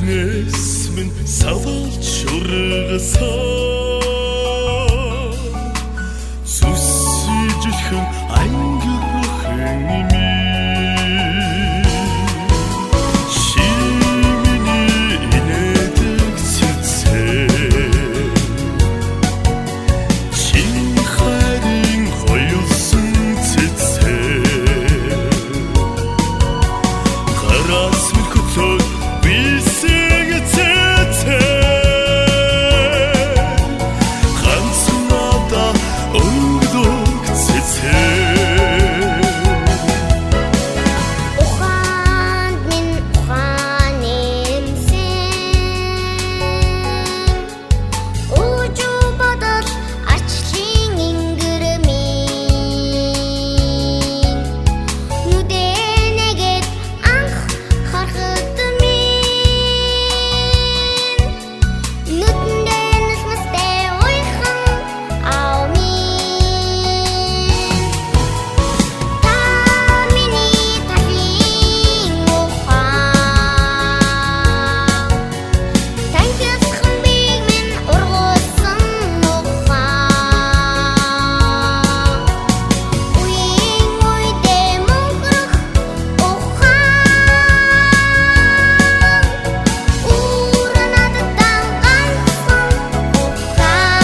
Зүрхнээс минь савалж ургасан сүсжлэхэн ангирхан минь шимний инээдэг цэцээ чин хайрын хоёулсан цэцээ гараас минь хөтлөөд бисэг цэцээ ганцхан надад өнгөлөг цэцээ. Ухаанд минь ухаан нэмсэн, Үжүү бодол арчлын ингэр минь. Нүдэнэгэд анх харахад минь нүдэндээ нулимстай уяхан ав минь. Та миний талын ухаан, Танхимхан биеийг минь ургуулсан ухаан. Үеийн үедээ мөнхөрөх ухаан, Үүр надад ганцхан ухаан.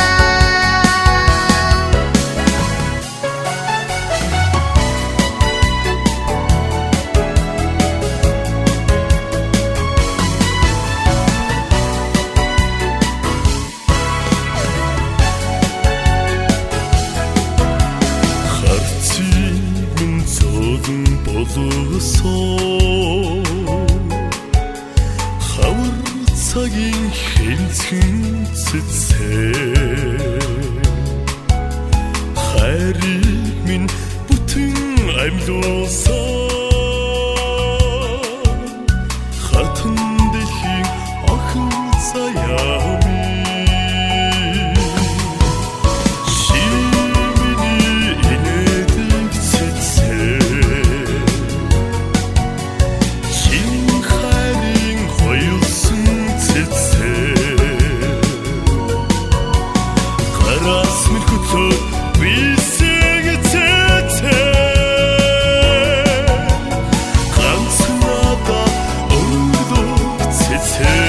Харцыг минь зөөлөн болгосон хавар цагийн хэмцхэн цэцээ хайрыг минь бүтэн амьлуулсан хатан дэлхийн охин заяа минь шимний инээдэг цэцээ чин хайрын хоёулсан цэцээ гараас минь хөтлөөд бисэг цэцээ ганцхан надад өнгөлөг цэцээ.